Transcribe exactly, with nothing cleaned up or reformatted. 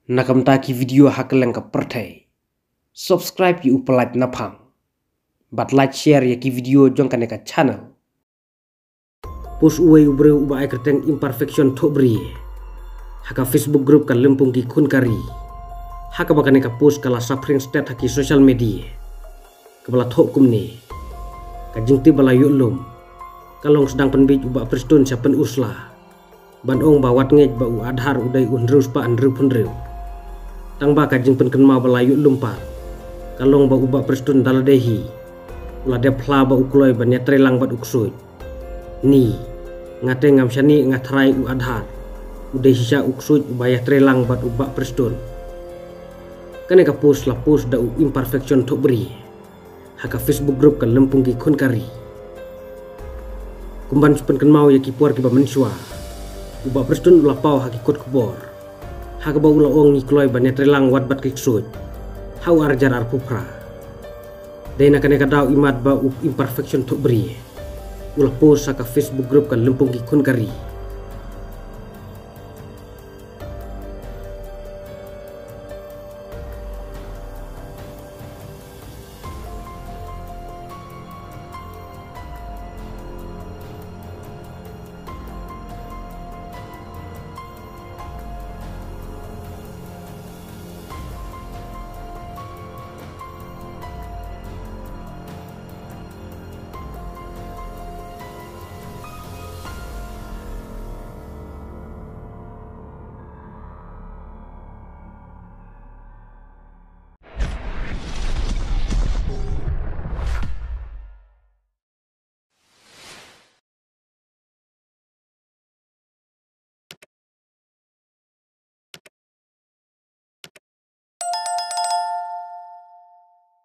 Na ka bynta ki video ha kylleng ka pyrthei, subscribe ïa u Pyllait Naphang bad like share ïa ki video jong kane ka channel. Post uwei u briew uba ai kyrteng Imperfection Thohbri ha ka Facebook group ka Lympung ki Khun ka Ri, ha kaba kane ka post ka la saphriang stet ha ki social media, kaba la thoh kumne: Ka jingtip ba la ïoh lum ka long sdang pynbiej u Bah Prestone sha Pynursla ban ong ba wat ngeit ba u Aadhaar u dei u hynriew spah hynriew phew hynriew. Tang ba ka jingpynkynmaw ba la ïoh lum pat ka long ba u Bah Prestone da lade hi u la dep phla ba u kloi ban ïatreilang bad u ksuid. Ni, nga te ngam shaniah, nga tharai u Aadhaar u dei shisha u ksuid uba ïatreilang bad u Bah Prestone. Kane ka post la post da u Imperfection Thohbri ha ka Facebook group ka Lympung ki Khun ka Ri. Kumban shu pynkynmaw ïa ki por kiba mynshuwa, u Bah Prestone u la paw ha ki kot khubor ha kaba u la ong ngi kloi ban ïatreilang wat bad ki ksuid ha u arhajar arphew phra. Dei na kane ka daw imat ba u Imperfection Thohbri u la post ha ka Facebook group ka Lympung ki Khun ka Ri.